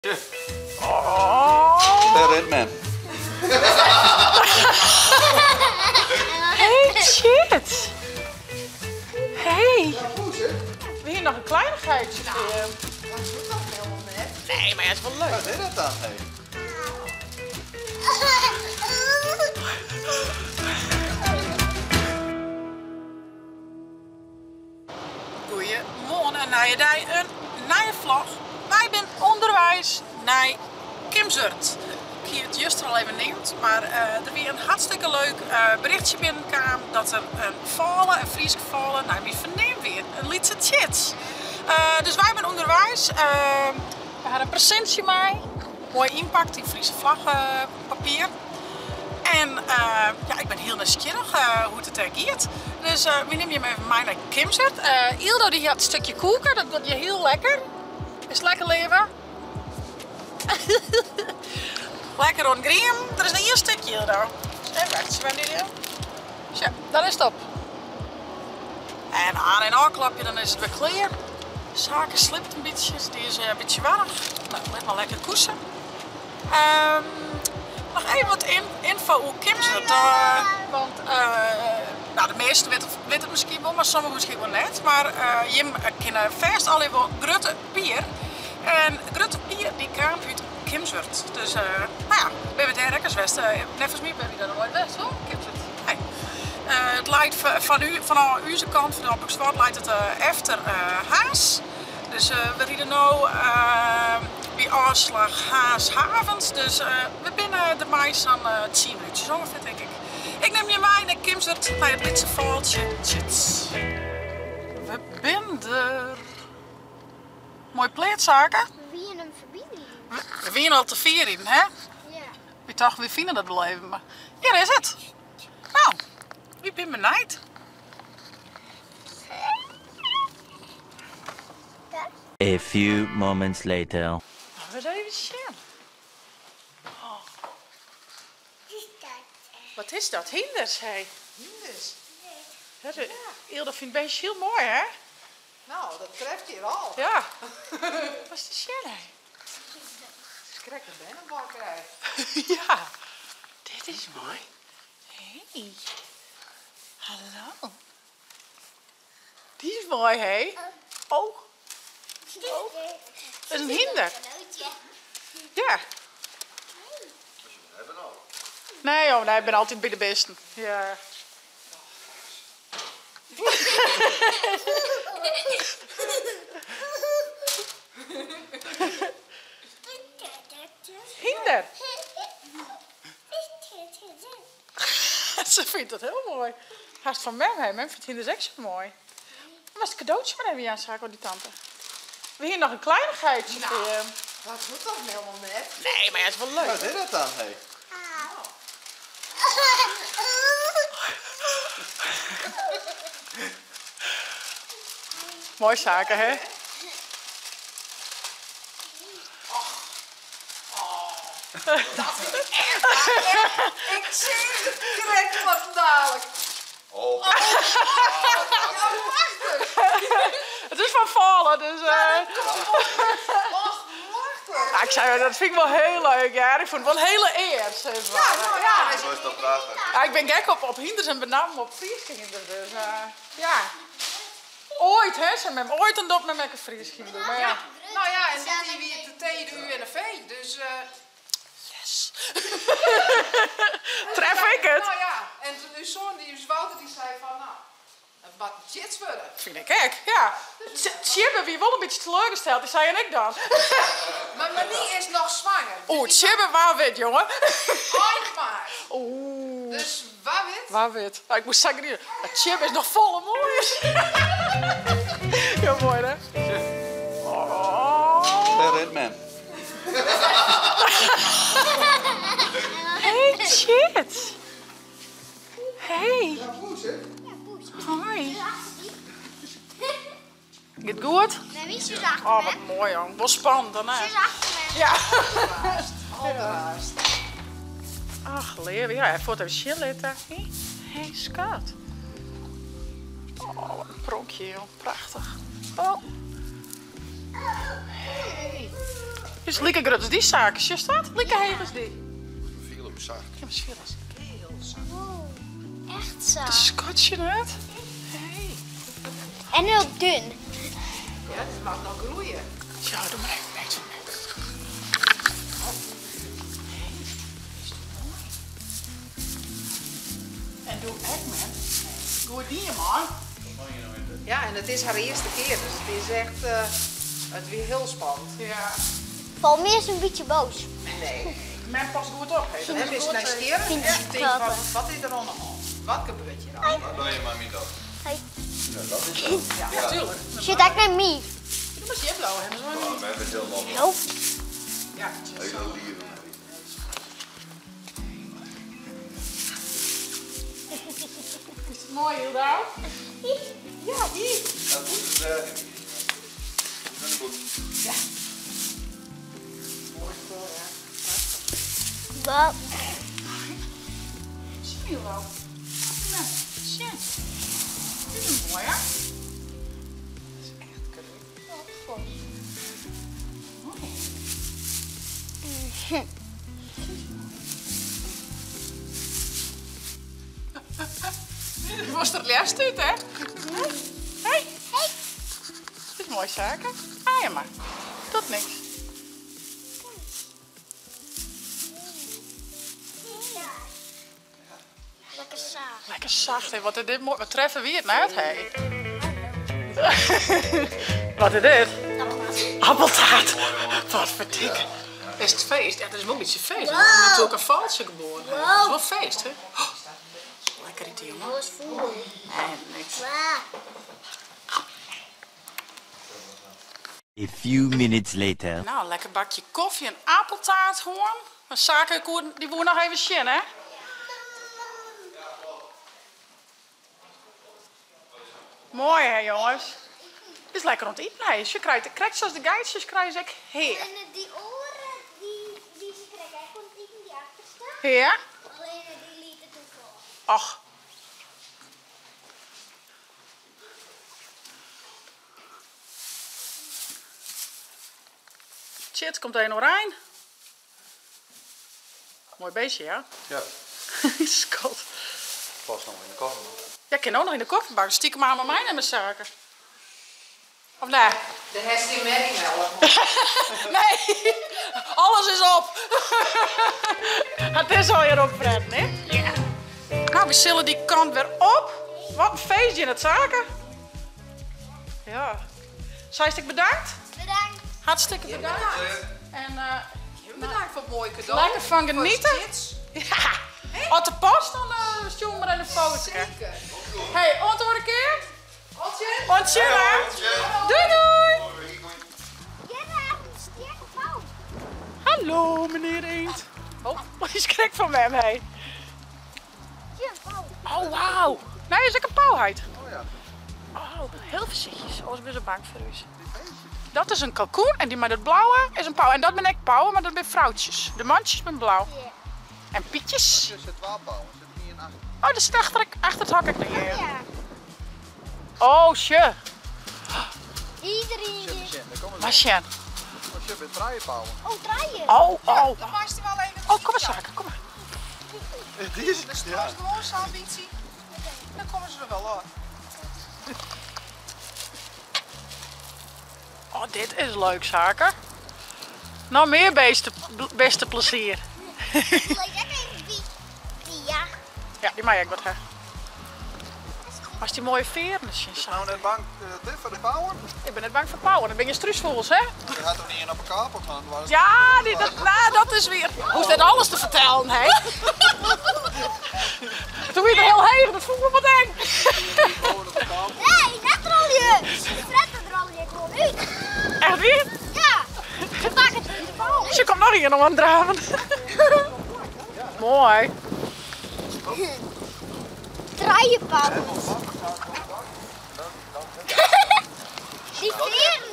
Dêr rint men. Hey Tjits! Hey! We hiene noch in kleinigheidje foar je. Dat hoecht toch helemaal net? Nee, mar ja, it is wol leuk. Wat is dat dan, hey? Goeiemoarn, in nije dei, in nije vlog. Wy binne ûnderweis nei Kimswert. Ik hie it juster al even neamd, mar der wie in hartstikke leuk berichtsje binnenkaam dat der in fôle, in Fryske fôle, nei my ferneamd wie. In lytse Tjits. Dus wy binne ûnderweis. We ha in presintsje mei, moai ynpakt yn Friese vlagpapier. En ja, ik bin hiel nijsgjirrich hoe't it dêr giet. Dus wy nimme jim even mei nei Kimswert. Yldo dy hat in stikje koeke, dat giet hjir hiel lekker. Is it lekker leave? Lekker oan it griemen. Der is noch ien stikje Yldo. Even wachtsje, wer dy. Sjoch, dan is it op. En aan en ôfklapje, dan is it wer klear. Sake sliept in bytsje, dy is in bytsje warch. No, lit mar lekker koesen. Noch even wat ynfo oer Kimswert. Want no, de measten witte it miskien wol, mar sommigen miskien wol net. Mar jim kinne fêst allegear wol Grutte Pier. En Grutte Pier dy kaam út Kimswert. Dus no ja, binne we dêr ek ris west. Neffens my binne we dêr noch noait west, wol? Kimswert. Nee. It leit fan fanôf ús kant, fan Appelskâns, leit it efter Harns. Dus we ride no by ôfslach Harns Havens, dus we binne der mei sa'n tsien minútsjes ûngefear tink ik. Ik nim jim mei nei Kimswert, nei it lytse fôltsje Tjits. We binne der. Moai pleats, Sake. We wienen him foarby riden. We wienen al te fier riden, hè? Ja. Wy tochten, wy fine dat wol even, mar hjir is it. No, wy binne benijd. A few moments later. Laten we ris even sjen. Oh. Wat is dat? Hynders, hé. Hynders. Ja. Yldo fynt it beestje hiel moai, hè? No, dat treft hjir al. Ja. Wat is te sjen, hé. It is krekt in bernebakkerij. Ja, dit is moai. Hé. Hallo. Dy is moai, hé. Oh. Oh. Dat is in hynder. Ja. Nee joh, nee, ik bin altyd by de bisten. Ja. Hynder. Se fynt dat hiel moai. Hast fan mem, hè? Mem fynt hynders ek sa moai. Moatst it kadootsje mar even jaan, Sake, oan dy tante. We hiene noch in kleinigheidje foar jim. Dat hoecht toch helemaal net? Nee, mar ja, it is wol leuk. Wat is dat dan, hé? Moai, Sake, hè? Dat vind ik echt waar. Ik zie het krekt wat dadelijk. Oh. Ja, prachtig. Het is fan fôle, dus. Och, machtig. Ja, ik sei, dat fyn ik wol hiel leuk, ja. Ik fûn it wol in hiele ear, sis mar. Ja, no ja. Zo is dat prachtig. Ja, ik bin gek op hynders en benammen op Fryske hynders, dus ja. Oait, hè, sei mem, oait dan docht mem ek in Frysk hynder, mar ja. No ja, en dit jier wie it de T, de U en de V, dus. Yes! Tref ik it? No ja, en ús soan, dy, ús Wouter, dy sei fan, no, it moat in Tjits wurde. Fyn ik ek, ja. Tsjibbe wie wol in bytsje teleurgesteld, dy sei en ik dan? Mar Manie is noch swanger. Oeh, Tsjibbe, wa wit, jonge. Eind maart. Oeh. Dus wa wit. Wa wit. Ik moast sa griene. Mar Tsjibbe is noch folle moaier. Ja, moai hè? Oh. Dêr rint men. Hey Tjits. Hey. Hoi. Giet goed? Oh, wat moai jong. Wol spannend dan hè? Ja. Ach, leave. Ja, even fuort even sjen litte. Hé, skat. Oh, wat in pronkje jong. Prachtich. Oh. Hey. Is like grut as dy saak, sjochst dat? Like heech as dy. Fiel him sacht. Ja, maar fiel as Heel zacht. Wow, echt zo. De skotje net. Hey. En heel dun. Ja, dit mag nog groeien. Ja, doe maar even niks. Hey, is dit mooi? En doe ek man. Goed dien, man. Ja, en het is haar eerste keer, dus het is echt, het weer heel spannend. Ja. Palmeer is een beetje boos. Nee. Men past goed op, hè. En is nieuwsgierig Vind en ik ze denkt van, grappig. wat is er aan de hand? Wat gebeurt hier allemaal? Wat doe je mami dat? Hey. Ja, dat is het. Ja, tuurlijk. Zit ook naar mij. Doe maar je blauw, hè. Dat is wel Oh, mijn is helemaal Oh, Ja, Hele lieve. Is het mooi, Hilda? Ja, hier. Dat moet het zeggen. Dat is goed. Mooi spul, ja. wat? Zie je wel. Nou, zie. Dit is een mooie. Dat is echt cadeau. Mooi. Dit was er liefst uit, hè? Hey. Hey. Dit is mooi zaken. Ah ja, maar. Dat niks. Lekker zacht. Lekker zacht, hè? Wat is dit mooi. Wat treffen we het net, hè? Wat is dit? Appeltaart. Wat verdikke. Is het feest? Ja, het is wel een beetje feest. Er is natuurlijk een valsje geboren. Het is wel feest, hè? Oh, lekker eten, jongen. Alles voel. Nee, niks. A few minutes later. Nou, lekker bakje koffie en appeltaart gewoon. Maar zaken, die woer nog even zin, hè? Mooi, hè, jongens? Het is lekker om te eten. Nee, je krijgt zoals de geitjes, krijg ik heer. En die oren, die ze krijgen, hij komt in die achterste. Ja? Alleen die liet het toen voor. Ach. Shit, komt een orijn. Mooi beestje, ja? Ja. Schat. Pas nog in de koffer. Ja, ik kan ook nog in de kofferbak. Stiekem aan mijn en mijn zaken. Of nee? De Hestie Merrymelk. Nee, alles is op. Het is alweer op, Fred, hè? Ja. Nou, we zullen die kant weer op. Wat een feestje in het zaken. Ja. Zij ik bedankt? Bedankt. Hartstikke bedankt. En Bedankt voor het mooie cadeau. lekker van Voor de genieten. kids. Ja. Als de post, dan stuur me maar een foto. Zeker. Hey, ont een keer. Otje. Ontje, hè? Doei, doei. Jij hebt een sterke pauw. Hallo, meneer Eend. Oh, je schrik van mij, hè? Hier, een pauw. Oh, wauw. Nee, is ik een pauwheid. Oh ja. Oh, heel voorzichtig. Oh, ik ben zo bang voor u. Dat is een kalkoen en die met het blauwe is een pauw. En dat ben ik pauwen, maar dat zijn vrouwtjes. De mannetjes zijn blauw. Ja. En pietjes. Er zit wel bouwen, zit er niet in achter. Oh, dat zit achter het hok ik hier. Ja. Oh, tje. Iedereen. Zit er in, daar komen ze. Maar Sjen. Oh, shit, met draaien bouwen. Oh, draaien. Oh, oh. Dan mag je wel even. Oh, kom maar, Zaken, kom maar. Die is Dus trouwens gewoon zo'n ambitie. Dan komen ze er wel hoor. Oh, dit is leuk, Zaken. Nou, meer beste plezier. Wil jij even die? Die, ja. Ja, die maak ik wat, hè. Was die mooie veren misschien, Nou Zaken? net bang dit voor de bouwen? Ik ben net bang voor pauwen. Dan ben je struisvogels, hè? Je gaat toch niet in op elkaar gaan? Waar is Ja, die, dat, nou, dat is weer... Hoe is dat alles te vertellen, hè? Toen ben je er heel heeg, dat voelt me wat eng. bouwen op elkaar? Nee, dat rol je. Fred, dat rol je gewoon uit. Echt weer? Ja. Ze pakken het in de pauw. Ze komt nog hier om aan het draven. Mooi. Draaien, pauw. Die veren.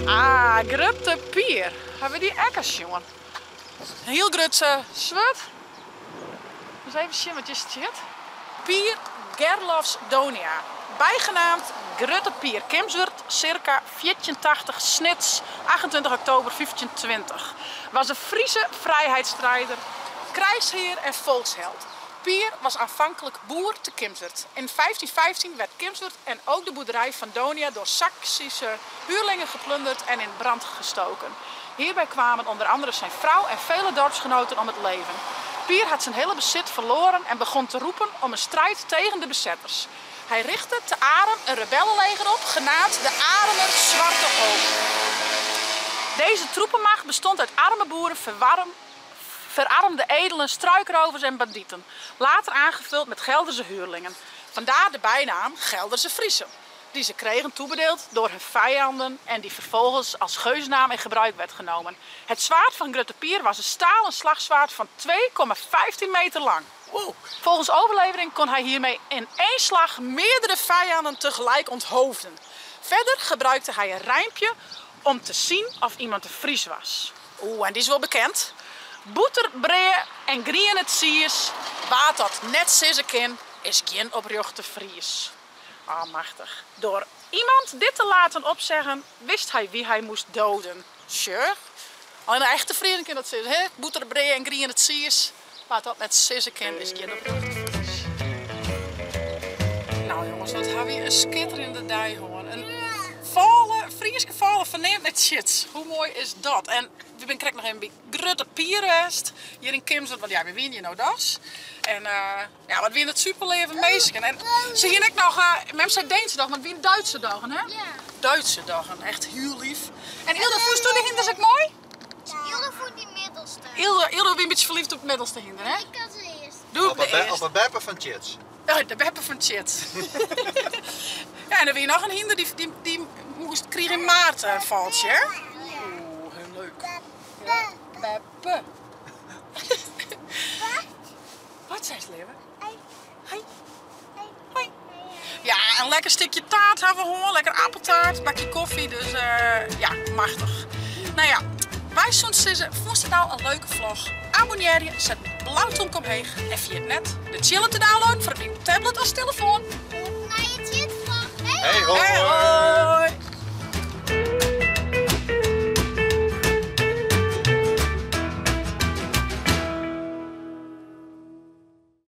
Ah, Grutte Pier. Hebben we die ekkers, jongen? Een heel grote zwart. Dus even zien wat is het. Pier Gerlofs Donia. Bygenaamd Grutte Pier Kimswert, sirka 1480, Snits, 28 oktober 1520, was een Friese vrijheidsstrijder, krijgsheer en volksheld. Pier was aanvankelijk boer te Kimswert. In 1515 werd Kimswert en ook de boerderij van Donia door Saksische huurlingen geplunderd en in brand gestoken. Hierbij kwamen onder andere zijn vrouw en vele dorpsgenoten om het leven. Pier had zijn hele bezit verloren en begon te roepen om een strijd tegen de bezetters. Hij richtte te Arum een rebellenleger op, genaamd de Arumer Zwarte Hoop. Deze troepenmacht bestond uit arme boeren, verarmde edelen, struikrovers en bandieten. Later aangevuld met Gelderse huurlingen. Vandaar de bijnaam Gelderse Friezen, die ze kregen toebedeeld door hun vijanden en die vervolgens als geuzennaam in gebruik werd genomen. Het zwaard van Grutte Pier was een stalen slagzwaard van 2,15 meter lang. Wow. Volgens overlevering kon hij hiermee in één slag meerdere vijanden tegelijk onthoofden. Verder gebruikte hij een rijmpje om te zien of iemand een Fries was. Oeh, en die is wel bekend. Boeterbrea en grien het siers, wa't dat net sizze kin, is gjin oprjochte Fries. Ah, machtig. Door iemand dit te laten opzeggen, wist hij wie hij moest doden. Sure. Alleen een echte Friezen kan dat zeggen, hè? Boeterbrea en grien het siers. Wa't dat net sizze kin, is gjin oprjochte Fries. Nou jongens, wat hebben we een schitterende dag hoor. Een volle, Frieske volle verneemt met shit. Hoe mooi is dat? En we zijn krekt nog even bij Grutte Pier geweest. Hier in Kimswert, want ja, we winnen hier nou das. En ja, wat winnen het superleven meisje. En ze hier ik nog, mem zei Deense dag, maar wie een Duitse dagen, hè? Ja. Duitse dagen, echt heel lief. En Ilde, voest toen de hinders ook mooi? Ilde voelt die middelste. Ilde ben een beetje verliefd op het middelste hinder, hè? Ik had de eerste. Doe Op op de de eerste. op de beppen van Chits. Oh, de beppen van Chits. Ja, en dan weer nog een hinder die moest kreeg in maart een valtje, hè? Ja. Oeh, heel leuk. Beppe. Beppe. Wat zei ze, Leeuwen? Hoi. Hoi. Ja, een lekker stukje taart hebben we hoor. Lekker appeltaart, bakje koffie. Dus ja, machtig. Nou ja, wij zo'n sissen. Vond het nou een leuke vlog? Abonneer je, zet een blauw tompje omheen. En via het net de chillen te downloaden voor op je tablet of telefoon. Naar je chit vlog. Hey, hoi. Hey, hoi.